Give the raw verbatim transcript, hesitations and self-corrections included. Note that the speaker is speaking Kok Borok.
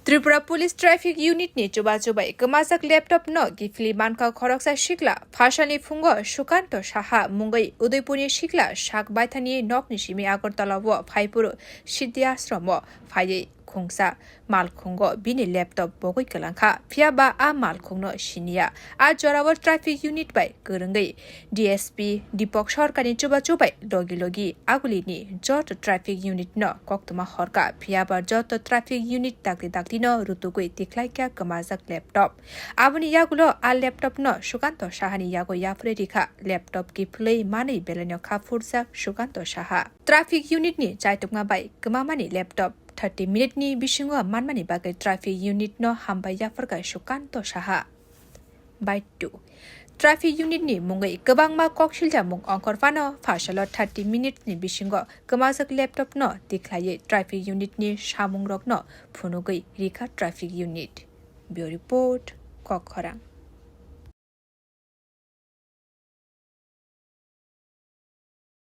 Tripura Police Traffic Unit ni chubachu bai kwmajak laptop no kiphilwi mankha khoroksa sikla. Phasalni phungo Sukanto Saha mungwi Udaipurni sikla sak baithani nokni simi Agartala o phaiphuru Siddhi Ashram o phaiwi khungsa malkhungo bini laptop bogwi kwlangkha, phiya ba a malkhungno siniya. A jorao traffic unit bai kwrwngwi D S P Deepak Sarkarni chubachu bai logi logi agulini joto traffic unit no koktwma horkha, phiya ba joto traffic unit dakti dakti no rutugwi tikhlaikha kwmajak laptop. Aboni yagulo a laptop no Sukanto Sahani yago yapharwi rikha. Laptop kiphilwi manwi belaino kha phurjak Sukanto Saha. Traffic unit ni chaitukma bai kwmamani laptop thirty minute ni bisingo manmani bagwi traffic unit no hambai yapharkha Sukanto Saha. By two. Traffic unit ni mungwi kwbangma kok siljakmung ongkhor phano phasalo thirty minutes ni bisingo kwmajak laptop no tikhlaiwi traffic unit ni samungrok no phunugwi rikha traffic unit. Bureau Report, Kokkhorang.